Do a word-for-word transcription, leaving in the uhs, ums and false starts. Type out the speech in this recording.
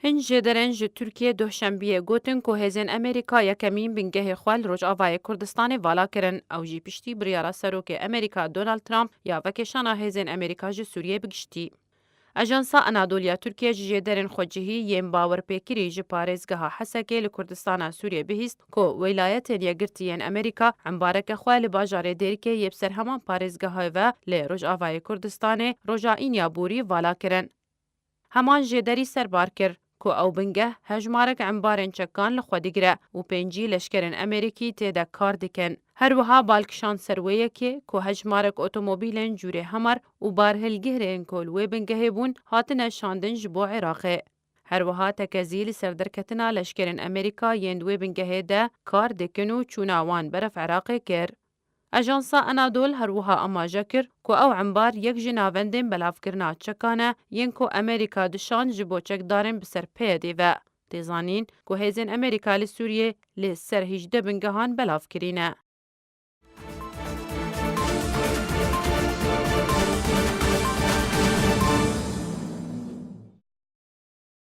Hin jêderên ji Tirkiyê Duhşembiyê gotin ku hêzên Amerîka yekemîn bingehê xwe li Rojavayê Kurdistanê vala kirin. Ew jî piştî biryara Serokê Amerîka Donald Trump ya vekêşana hêzên Amerîka ji Sûriyê bi giştî. Ajansa Anadolu ya Tirkiye ji jêderên xwecihî yên bawerpêkirî ji parêzgeha Hesekê li Kurdistana Sûriyê bihîst ku Wîlayetên Yekgirtî yên Amerîka embareke xwe li bajarê Dêrikê yê bi ser heman parêzgehê ve li Rojavayê Kurdistanê roja Înyaborî vala kirin. Heman jêderî serbar kir ku ew bingeh hejmarek embarên çekan li xwe digire û pêncî leşkerên Amerîkî tê de kar dikin. Her wiha bal kişand ser wê yekê ku hejmarek otomobîlên cûrê Hummer û barhilgihên ku li wê bingehê bûn hatine şandin ji bo Iraqê. Her wiha tekezî li ser derketina leşkerên Amerîka yên di wê bingehê de kar dikin û çûna wan beref Iraqê kir. Ajansa Anadol her wiha amaje kir ku ew embar yek ji navendên belavkirina çekan e yên ku Amerîka dişand ji bo çekdarên bi ser P Y D'ê ve. Tê zanîn ku hêzên Amerîka li Sûriyê li ser hejdeh bingehan belav kirîne.